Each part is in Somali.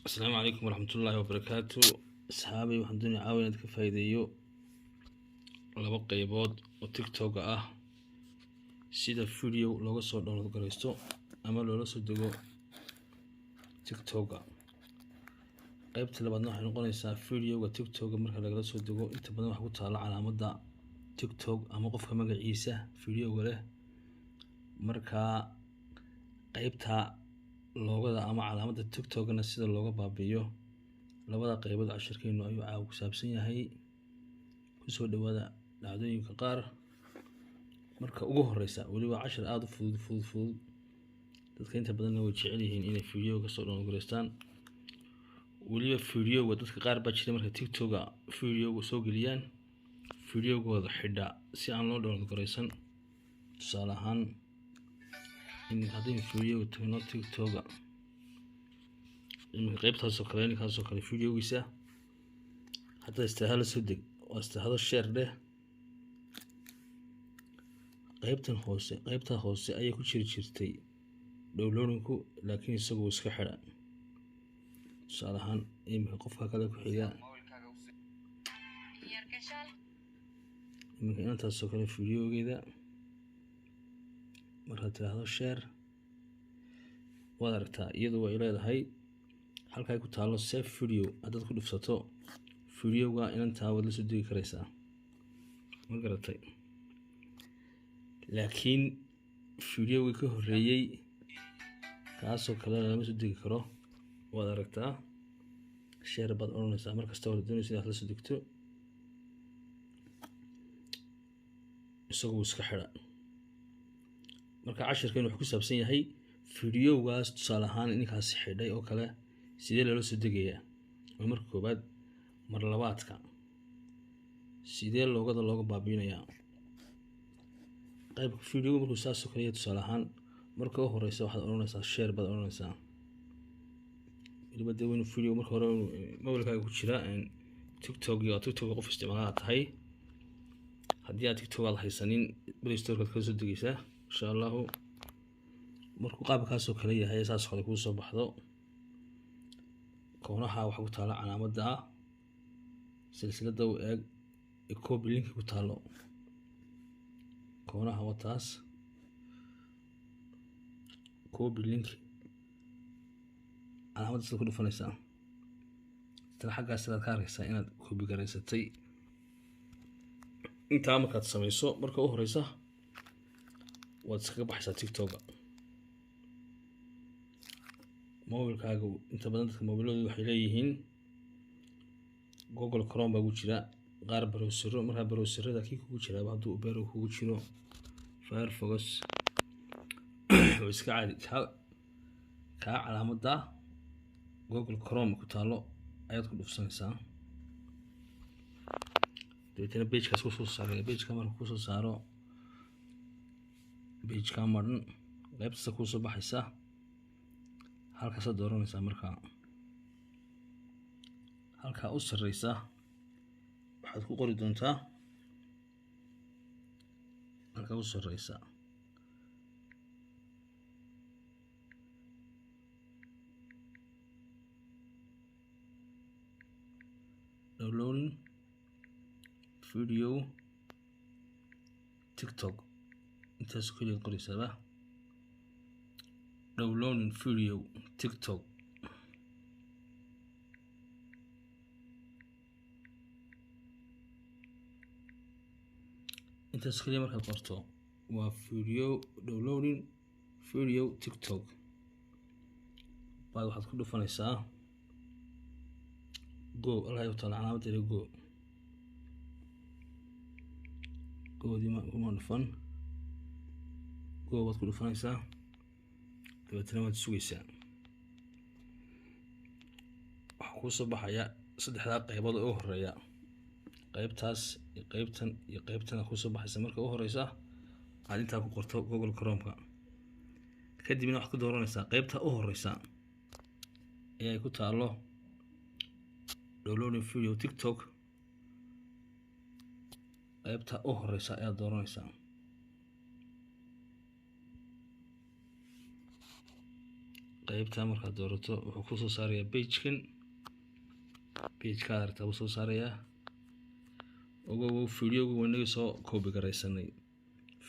Asalaamu calaykum waraxmatullaahi wabarakaatu. Asxaabay, waxaan doonaya caawa inaad ka faa'iideeyo laba qeybood oo TikTok ah, sida video looga soo download garaysto ama loola soo dego TikToka. Qeybta labaadna waxay noqonaysaa videoga TikToka marka lagala soo dego, inta badan waxa ku taala calaamadda TikTok ama qofka magaciisa videoga leh. Markaa qeybta logoda ama calaamadda TikTokna sida looga baabi'iyo. Labada qeybood cashirkeenu ayuu caawa ku saabsan yahay. Kusoo dhawaada dhacdooyinka qaar. Marka ugu horeysa, weliba cashir aada u fudud fudud fudud, dadka inta badanna way jecel yihiin inay video kasoo download gareystaan. Weliba videoga dadka qaar baa jira, marka TikToka videoga soo geliyaan, videogooda xidha si aan loo download gareysan. Tusaale ahaan, iminka haddaynu videoga tagno TikToka, iminka qeybtaasoo kale, ninkaasoo kale videogiisa hadda istiraha la soo deg waa istirahado share dheh. Qeybtan hoose, qeybta hoose ayay ku jiri jirtay downloadinku, laakiin isagu wuu iska xidha. Tusaale ahaan, iminka qofka kale ku xiga, iminka inantaasoo kale videogeeda markaad tiraahdo share, waad aragtaa, iyadu way leedahay halkay ku taalo save video. Haddaad ku dhufsato videoga inantaa, waad la soo degi karaysaa, ma garatay? Laakiin videogii ka horreeyey kaasoo kale lama soo degi karo. Waad aragtaa, share baad odhanaysaa mar kasta waad doonaysa inaad la soo degto, isagu wuu iska xidha. Marka cashirkan wuxuu ku saabsan yahay videogaas, tusaale ahaan ninkaasi xidhay oo kale, sidee loola soo degayaa? Waa marka koowaad. Mar labaadka, sidee logoda looga baabiinayaa qaybka videoga markuu saasoo kale yahay? Tusaale ahaan, marka u horeysa waxaad odhanaysaa share baad odhanaysaa. Weliba dee waynu video marka hore mobilkaaga ku jira TikTok iyo TikTok qof isticmaalaha tahay. Haddii aad TikTok aad haysanin, Play Storekaad kala soo degeysaa, insha Allahu. Markuu qaabkaasoo kale yahay, saas kale kuu soo baxdo, koonaha waxaa ku taala calaamadda silsiladda u eeg ee copy linki ku taalo. Koonaha wataas copy link, calaamadda sida ku dhufanaysaa, isla xaggaas sidaad ka arkaysaa inaad copy garaysatay. Intaa markaad samayso, marka u horeysa waad iskaga baxaysaa TikToka mobilkaaga. Inta badan dadka mobiladoodu waxay leeyihiin Google Chrome baa ku jira, qaar browsero. Markaa browserada kii kugu jiraaba, hadduu Opera kugu jiro, Firefox, waa iska caadi. Kaa calaamadda Google Chrome ku taalo ayaad ku dhufsanaysaa, dabeetana pagekaas kusoo saaray. Pageka marka kusoo saaro, pageka maran qaybtaasa kusoo baxaysa, halkaasaad dooranaysaa. Markaa halkaa u sarreysa waxaad ku qori doontaa, halkaa u sarreysa, downloading video TikTok. Intaas keliyaad qoraysaaba, downloading video TikTok. Intaas keliya markaad qorto, waa video downloading video TikTok baad waxaad ku dhufanaysaa go. Halkaa ku taala calaamadda go, goodii kuma dhufan, go baad ku dhufanaysaa, dabeetana waad sugaysaa. Waxaa kuu soo baxaya saddexdaa qaybood oo u horeeya, qaybtaas iyo qaybtan iyo qaybtan kusoo baxaysa. Marka u horeysa aad intaa ku qorto Google Chrome-ka, kadibna waxaad ku dooranaysaa qaybta u horeysa ee ay ku taalo downloading video TikTok. Qaybta u horeysa ayaad dooranaysaa. Qaybta markaad doorato wuxuu ku soo saarayaa page-kan, page-ka aragtaa buu soo saarayaa. Ogow, videoga waa inaga soo copy garaysanay.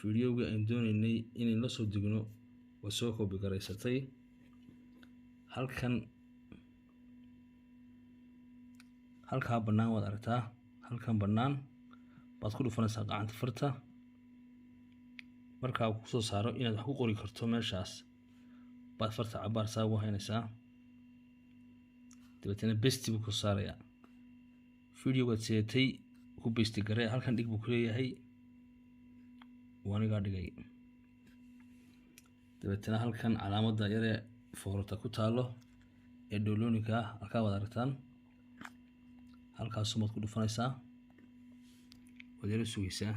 Videoga aan doonaynay inay la soo degno waa soo copy garaysatay. Halkan halkaa bannaan waad aragtaa, halkan bannaan baad ku dhufanaysaa gacanta farta. Markaa uu kusoo saaro inaad wax ku qori karto meeshaas baad farta cabaar saa ugu haynaysaa, dabeetana paste buu ku saarayaa. Videogaad seetay ku paste garee, halkan dhig buu ku leeyahay, waa anigaa dhigay. Dabeetana halkan calaamadda yaree foorarta ku taalo ee downloadinka ah halkaa waad aragtaan, halkaasumaad ku dhufanaysaa, waad yara sugaysaa.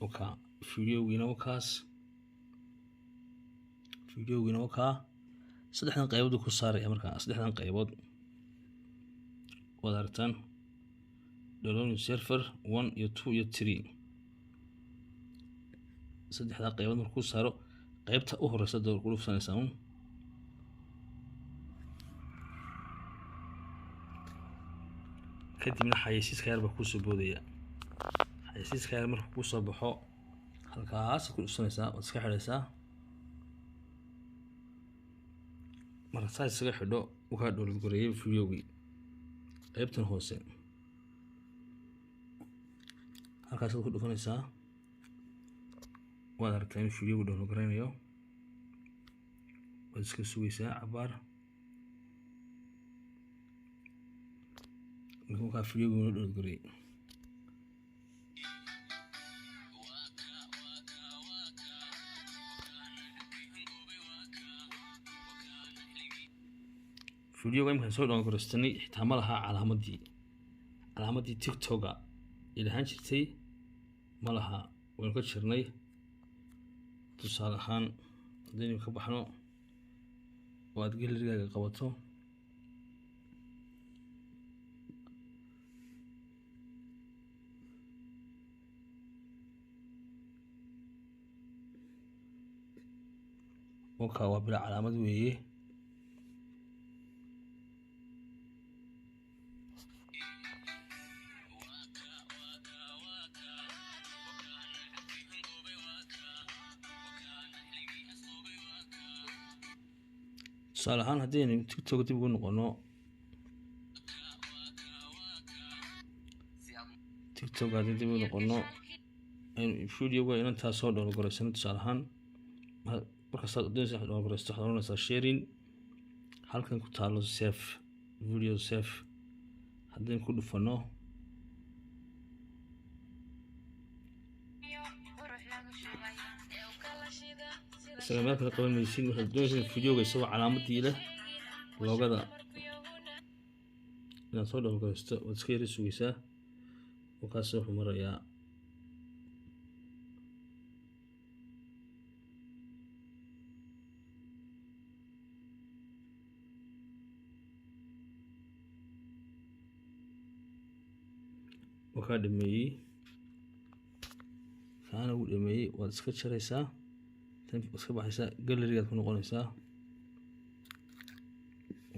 Oka videogiina wakaas, videogiina wakaa saddexdan qaybood ku saaraya. Markaa saddexdan qaybood waad aragtaan, downloading server 1 iyo 2 iyo 3, saddexdaa qaybood markuu saaro qaybta u horeysa door ku dhufsanaysaa un. Kadibna xayeysiiska yar baa kuusoo boodaya. Xayeysiiska yar markuu kusoo baxo halkaasaad ku dhufsanaysaa, waad iska xidhaysaa. Marka saa isaga xidho uu kaa download gareeyay videogii. Qaybtan hoose halkaasaad ku dhufanaysaa, waad aragtaa inuu videogu download gareynayo, waad iska sugaysaa cabaar. Marka videogu inuu download gareeyay, videoga imkaan soo download garaystanay xitaa ma laha calaamadii TikToka ee lahaan jirtay ma laha, waynu ka jirnay. Tusaale ahaan haddaynu ka baxno oo aad gallerygaaga qabato, waka waa bilaa calaamad weeye. Tusaale ahaan haddaynu TikTok dib ugu noqono, TikTok haddii dib ugu noqono aynu videoga inantaa soo download garaysano. Tusaale ahaan markastaad doonaysa inaad download garaysato waxaad oranaysaa sharing, halkan ku taalo save video, save haddaynu ku dhufano isaga meel kale qaban maysid. Waxaad doonaysaa in videoga isagoo calaamadii leh loogada inaad soo download garaysato, waad iska yara sugaysaa. Wakaas wuxuu marayaa wakaa dhameeyey, kaana wuu dhameeyey. Waad iska jaraysaa tan, iska baxaysaa, gallerygaad ku noqonaysaa.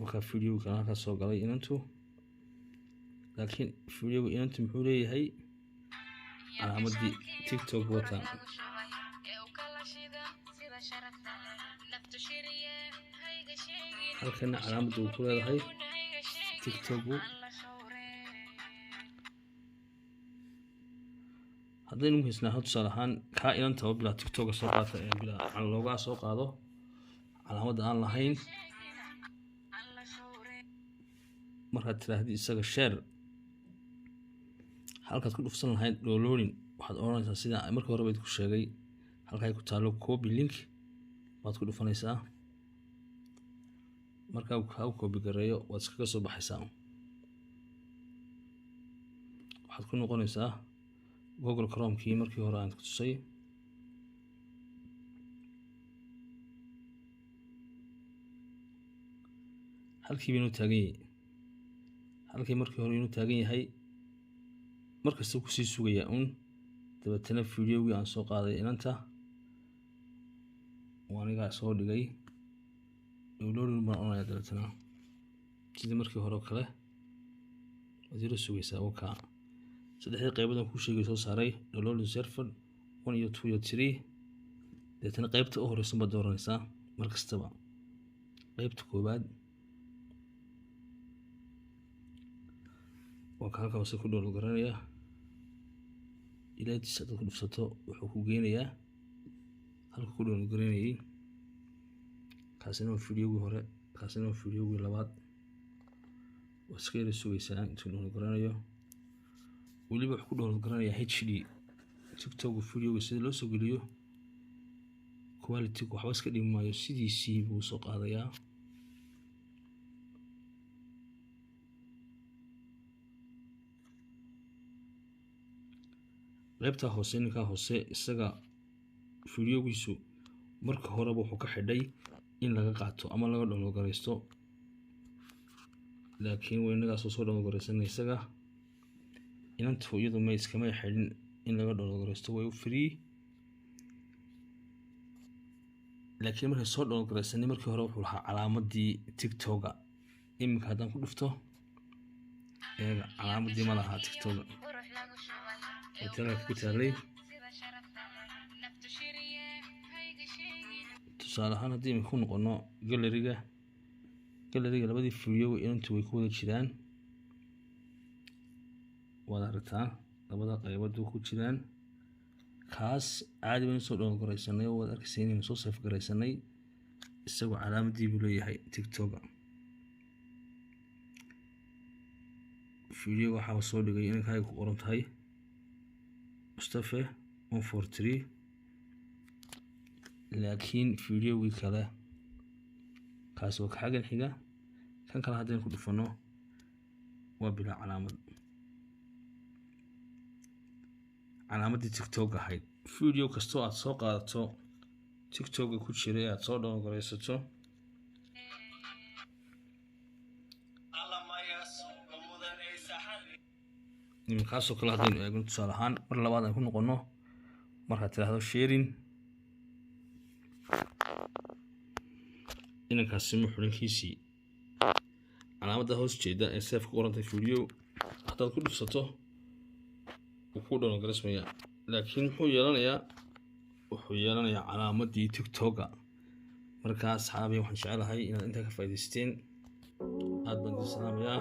Wakaa videoga kana halkaas soo galay inantu, laakiin videoga inantu muxuu leeyahay? Calaamadii TikTok wata. Halkana calaamadda uu ku leedahay TikToku. Haddaynu muhiisnaa tusaale ahaan kaa inanta oo bilaa TikToka soo qaata ee bilaa loogaa soo qaado calaamadda aan lahayn, markaad tiraahdid isaga share, halkaad ku dhufsan lahayd downloading waxaad oranaysaa sida markii hore bayd ku sheegay, halkay ku taalo copy link baad ku dhufanaysaa. Markaa kaa copy gareeyo waad iskaga soo baxaysaa, waxaad ku noqonaysaa Google Chrome-kii markii hore aan ku tusay. Halkii baynu taagan yahay, halkii markii hore inuu taagan yahay markasta kusii sugaya un. Dabeetana videogii aan soo qaaday inanta anigaa soo dhigay. Downloading baan oranaya. Dabeetana sidii markii hore oo kale waad yaro sugaysaa. Wakaa saddexdii qaybood aan kuu sheegay soo saaray, downloading server 1 iyo 2 iyo 3. Dabeetana qaybta u horeysan baad dooranaysaa mar kastaba, qaybta koowaad. Waa ka halka hoose ku download garanaya. Ilaatiis haddaad ku dhufsato, wuxuu ku geenayaa halka ku download garanayay. Kaasina waa videogii hore, kaasina waa videogii labaad. Waa iska yara sugaysaa intuu download garanayo. Weliba wuxuu ku download garanayaa HD. TikTok videoga sida loo soo geliyo quality waxba iska dhimi maayo, sidiisii buu soo qaadayaa. Qaybta hoose, ninkaa hoose, isaga videogiisu marka horeba wuxuu ka xidhay in laga qaato ama laga download garaysto, laakiin waa inagaasoo soo download garaysanay. Isaga inantu iyadu ma iskamay xidhin in laga download garaysto, way u free. Laakiin markay soo download garaysanay, markii hore wuxuu lahaa calaamadii TikToka. Iminka haddaan ku dhufto, eega, calaamadii ma laha TikToka hotelka ku taalay. Tusaale ahaan, haddii imika ku noqono galleryga, galleryga labadii video inantu way ku wada jiraan. Waad aragtaa, labada qaybood ku jiraan. Kaas caadi baynu soo download garaysanay oo waad arkaysa inaynu soo save garaysanay. Isagoo calaamadii buu leeyahay TikToka. Video waxaa soo dhigay inankaaga ku qoran tahay Mustafe 143, laakiin videogii kale kaasi waa ka xaggan xiga. Kan kale haddaynu ku dhufano, waa bilaa calaamad, calaamadii TikTok ahayd. Video kastoo aad soo qaadato TikToka ku jiray aad soo download garaysato, iminkaasoo kale haddaynu eegno tusaale ahaan, mar labaad aan ku noqono, markaad tidhaahdo sharing, inankaasi ma xidhankiisii calaamadda hoos jeeda ee save ku qorantay. Video haddaad ku dhufsato, wuu ku download garaysmayaa, laakiin muxuu yeelanayaa? Wuxuu yeelanayaa calaamadii TikToka. Markaa asxaabi, waxaan jecelahay inaad intaa ka faa'iidaysteen. Aad baan idin salaamayaa.